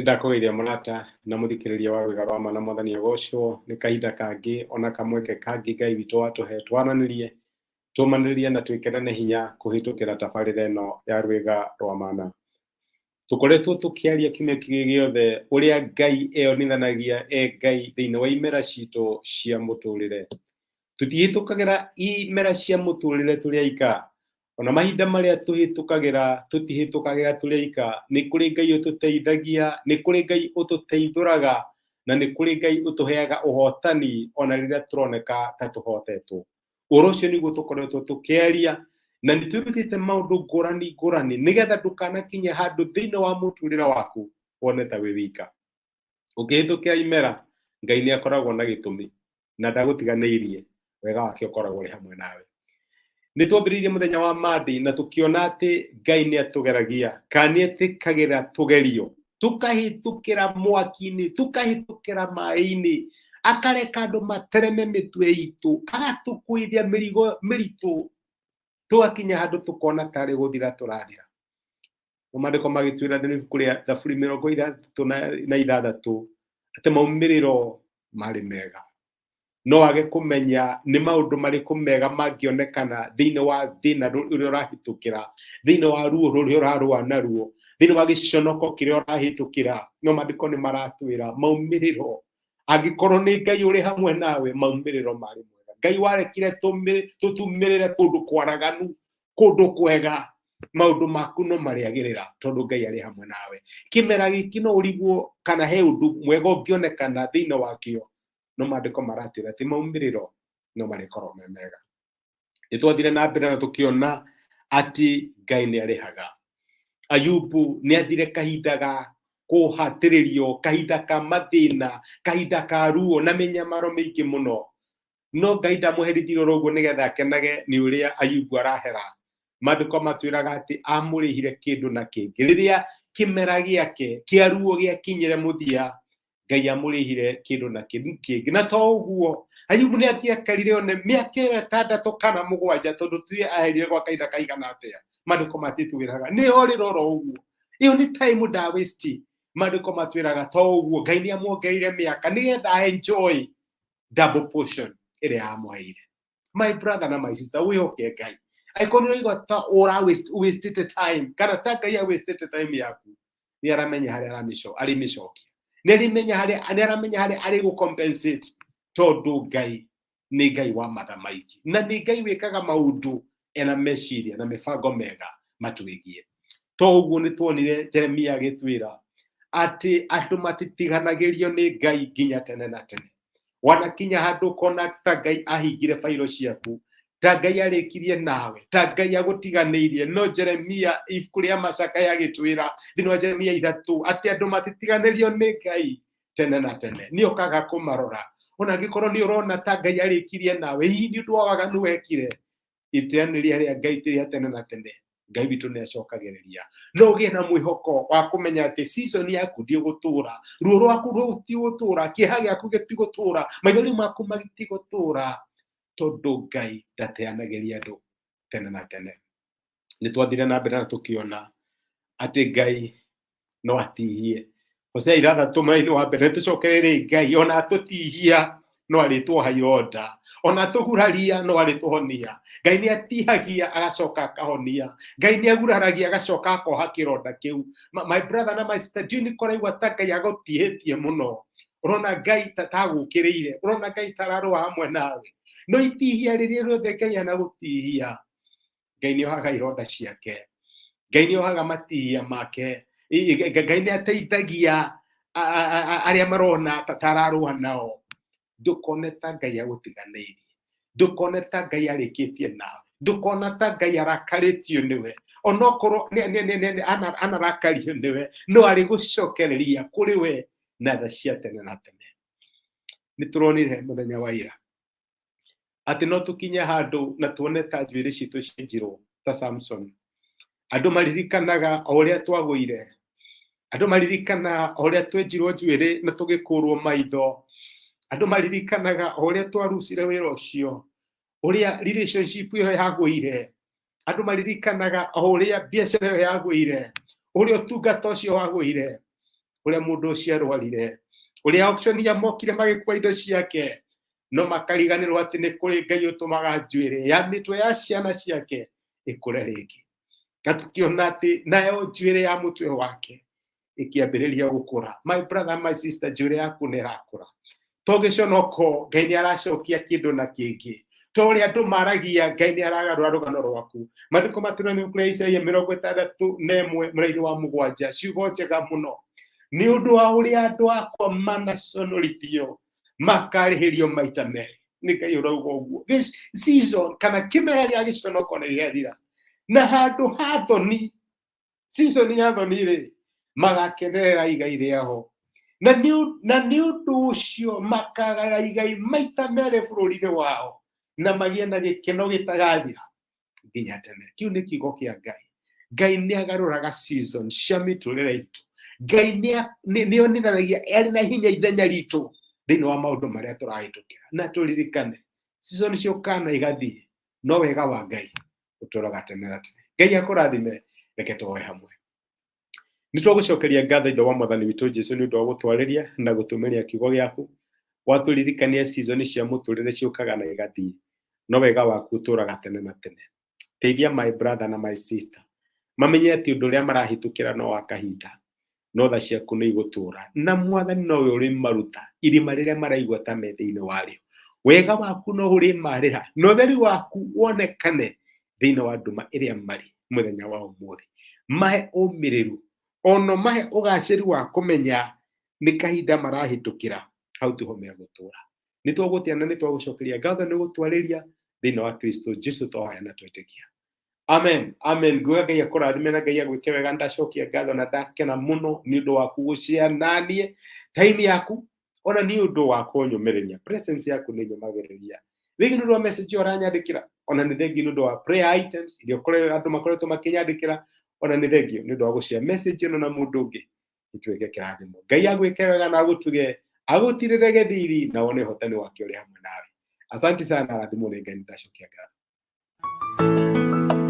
Nĩndakũgeithia mũrata na mũthikĩrĩria wa Rwĩga rwa Ma na Mwathani agocwo nĩ kahinda kangĩ ona kamweke kangĩ Ngai witũ watũhe twaranĩrie, tũmanĩrĩrie na twĩkĩrane hinya kũhĩtũkĩra tabarĩra ĩno ya Rwĩga rwa Mana. Tũkoretwo tũkĩaria kiumia kĩrĩ gĩothe ũrĩa Ngai eyonithanagia e Ngai thĩinĩ wa imera citũ cia mũtũrĩre. Tũtihĩtũkagĩra imera cia mũtũrĩre tũrĩ aika, ona mahinda marĩa tũhĩtũkagĩra tũtihĩtũkagĩra tũrĩ aika. Nĩ kũrĩ Ngai ũtũteithagia, nĩ kũrĩ Ngai ũtũteithũraga, na nĩ kũrĩ Ngai ũtũheaga ũhotani ona rĩrĩa tũroneka ta tũhotetwo. Ũhoro ũcio nĩguo tũkoretwo tũkĩaria na nĩ twĩrutĩte maũndũ ngũrani ngũrani nĩgetha ndũkanakinye handũ thĩinĩ wa mũtũrĩre waku wone ta wĩ wika. Ũkĩhĩtũkĩra imera, Ngai nĩ akoragwo na gĩtũmi na ndagũtiganĩirie, wega wake ũkoragwo ũrĩ hamwe nawe. Nĩ twambĩrĩirie mũthenya wa Monday na tũkĩona atĩ Ngai nĩ atũgeragia kana nĩ etĩkagĩra tũgerio, tũkahĩtũkĩra mwaki-inĩ, tũkahĩtũkĩra maĩ-inĩ, akareka andũ matereme mĩtwe itũ, agatũkuithia mĩrigo mĩritũ, tũgakinya handũ tũkona tarĩ gũthira tũrathira. No maandĩko magĩtwĩra thĩinĩ ibuku rĩa Thaburi 66 atĩ maumĩrĩro marĩ mega. No wage kũmenya nĩ maũndũ marĩkũ mega mangĩonekana thĩinĩ wa thĩna ũrĩa ũrahĩtũkĩra, thĩinĩ wa ruo rũrĩa ũrarũa naruo, thĩinĩ wa gĩconoko kĩrĩa ũrahĩtũkĩra. No maandĩko nĩ maratwĩra maumĩrĩro, angĩkorwo nĩ Ngai ũrĩ hamwe nawe, maumĩrĩro marĩ mega. Ngai warekire tũtumĩrĩre kũndũ kwaraganu, kũndũ kwega, maũndũ maku no marĩagĩrĩra tondũ Ngai arĩ hamwe nawe. Kĩmera gĩkĩ no ũrigwo kana he ũndũ mwega ũngĩonekana thĩinĩ wakĩo, no maandĩko maratwĩra atĩ maumĩrĩro no marĩkorwo me mega. Nĩ twathire na mbere na tũkĩona atĩ Ngai nĩ arĩhaga. Ayubu nĩ athire kahinda ga kũhatĩrĩrio, kahinda ka mathĩna, kahinda ka ruo na mĩnyamaro mĩingĩ mũno. No Ngai ndamũherithirie oro ũguo nĩgetha akenage nĩ ũrĩa Ayubu arahera. Maandĩko matwĩraga atĩ amũrĩhire kĩndũ na kĩngĩ. Rĩrĩa kĩmera gĩake kĩa ruo gĩakinyire mũthia, Ngai amũrĩhire kĩndũ na kĩngĩ. Na to ũguo, Ayubu nĩ angĩakarire one mĩaka ĩyo 6 kana 7, tondũ tuĩ aherire gwa kahinda kaigana atĩa. Maandĩko matitwĩraga. Nĩ orĩra oro ũguo. Ĩyo nĩ time nda waste. Maandĩko matwĩraga to ũguo, Ngai nĩ amuongereire mĩaka nĩgetha enjoy double portion ĩrĩa amũheire. My brother na my sister, wĩhoke Ngai. Angĩkorwo nĩ ũraigua ta ũra wastĩte time, kana ta Ngai a wastĩte time yaku, nĩ aramenya harĩa arĩmĩcokia, nĩ aramenya harĩa, nĩ aramenya harĩa arĩgũ compensate, tondũ Ngai nĩ Ngai wa matha maingĩ na nĩ Ngai wĩkaga maũndũ ena meciria na mĩbango mega matwĩgiĩ. To ũguo, nĩ tuonire Jeremia agĩtwĩra atĩ andũ matitiganagĩrio nĩ Ngai nginya tene na tene. Wanakinya handũ ũkona ta Ngai ahingire bairo ciaku, ta Ngai arĩkirie nawe, ta Ngai agũtiganĩirie, no Jeremia ibuku rĩa macakaya agĩtwĩra thĩinĩ wa Jeremia 3 atĩ andũ matitiganĩrio nĩ Ngai tene na tene, nĩ okaga kũmarora. Ona angĩkorwo nĩ ũrona ta Ngai arĩkirie nawe, hihi nĩ ũndũ wa waganu wekire, iteanĩria rĩa Ngai ti rĩa tene na tene. Ngai witũ nĩ acokagĩrĩria. No ũgĩe na mwĩhoko wa kũmenya atĩ season yaku ndĩgũtũra, ruo rwaku rũtigũtũra, kĩeha gĩaku gĩtigũtũra, maithori maku matigũtũra, tondũ Ngai ndateanagĩria andũ tene na tene. Nĩ twathire na mbere na tũkĩona atĩ Ngai no atihie. Hosea 6 mũraini wa mbere, tũcokerere Ngai ona atũtihia no arĩtwoha ironda, ona atũguraria no arĩtũhonia. Ngai nĩ atihagia agacoka akahonia. Ngai nĩ aguraragia agacoka akoha kĩronda kĩu. My brother na my sister, ndiũĩ nĩ kũraigua ta Ngai agũtihĩtie mũno, ũrona Ngai ta tagũkĩrĩire, ũrona Ngai tararũa hamwe nawe. No itihia rĩrĩa rĩothe Ngai anagũtihia, Ngai nĩ ohaga ironda ciake, Ngai nĩ ohaga matihia make, Ngai nĩ ateithagia arĩa marona ta tararũa nao. Ndũkone ta Ngai agũtiganĩirie, ndũkone ta Ngai arĩkĩtie nawe, ndũkona ta Ngai arakarĩtio nĩwe. Onokorwo anarakario nĩwe, no arĩgũcokereria kũrĩ we na tha cia tene na tene. Nĩ tũronire mũthenya wa ira atĩ no tũkinye handũ na tuone ta njuĩrĩ citũ cienjirwo ta Samson. Andũ maririkanaga o ũrĩa twagũire, andũ maririkanaga o ũrĩa twenjirwo njuĩrĩ na tũgĩkũrwo maitho, andũ maririkanaga o ũrĩa twarucire wĩra ũcio, ũrĩa relationship ĩyo yagũire, andũ maririkanaga o ũrĩa biacara ĩyo yagũire, ũrĩa ũtungata ũcio wagũire. Ũrĩa mũndũ ũcio arwarire, ũrĩa auctioneer mokire magĩkua indo ciake, no makariganĩrwo atĩ nĩ kũrĩ Ngai ũtũmaga njuĩrĩ ya mĩtwe ya ciana ciake ĩkũre rĩngĩ. Na tũkĩona atĩ nayo njuĩrĩ ya mũtwe wake ĩkĩambĩrĩria gũkũra. My brother, my sister, njuĩrĩ yaku nĩ ĩrakũra. To gĩconoko, Ngai nĩ aracokia kĩndũ na kĩngĩ. To ũrĩa andũ maragia, Ngai nĩ aragarũra rũgano rwaku. Maandĩko matũrĩa nĩ kũrĩa Isaia 61 mũraini wa 7, ciugo njega mũno. Nĩ ũndũ wa ũrĩa andũ akwa manaconorithio, makarĩhĩrio maita merĩ. Nĩ Ngai ũrauga ũguo. This season kana kĩmera gĩa gĩconoko nĩ gĩathira. Na handũ ha thoni, season ya thoni rĩ, magakenerera igai rĩao. Na nĩ ũndũ ũcio makagaya igai maita merĩ bũrũri-inĩ wao, na magĩe na gĩkeno gĩtagathira nginya tene. Kĩu nĩ kiugo kĩa Ngai. Ngai nĩ agarũraga season cia mĩtũrĩre itũ. Ngai nĩ onithanagia arĩ na hinya ithenya ritũ thĩinĩ wa maũndũ marĩa tũrahĩtũkĩra. Na tũririkane season ciũkaga na igathiĩ, no wega wa Ngai ũtũraga tene na tene. Ngai akũrathime, reke tũhoe hamwe. Nĩ twagũcokeria ngatho Ithe wa Mwathani witũ Jesu nĩ ũndũ wa gũtwarĩria na gũtũmĩria kiugo gĩaku. Watũririkania season cia mũtũrĩre ciũkaga na igathiĩ, no wega waku ũtũraga tene na tene. Teithia my brother na my sister mamenye atĩ ũndũ ũrĩa marahĩtũkĩra no wa kahinda, no tha ciaku nĩ igũtũra, na Mwathani nowe ũrĩmaruta irima rĩrĩa maraigua ta me thĩinĩ warĩo. Wega waku no ũrĩmarĩra, na ũtheri waku wonekane thĩinĩ wa nduma ĩrĩa marĩ mũthenya wa ũmũthĩ. Mahe ũmĩrĩru, ono mahe ũgacĩru wa kũmenya nĩ kahinda marahĩtũkĩra, hau tiho megũtũra. Nĩ twagũtĩa na nĩ twagũcokeria ngatho nĩ gũtwarĩria thĩinĩ wa Kristo Jesu twahoya na twetĩkia. Amen. Amen. Nguga Ngai akũrathime na Ngai agwĩke wega. Ndacokia ngatho na ndakena mũno nĩ ũndũ waku gũshare naniĩ time yaku, ona nĩ ũndũ wa kũnyũmĩrĩria. Presence yaku nĩ nyũmagĩrĩria. Thengi nĩ ũndũ wa message ĩyo ũranyandĩkĩra, ona nĩ thengi nĩ ũndũ wa prayer items iria andũ makoretwo makĩnyandĩkĩra, ona nĩ thengi nĩ ũndũ wa gũshare message ĩno na mũndũ ũngĩ ituĩke kĩrathimo. Ngai agwĩke wega na agũtuge, agũtirĩre gĩthiri na wone ũhotani wake ũrĩ hamwe nawe. Asante sana, rathimwo nĩ Ngai, nĩ ndacokia ngatho.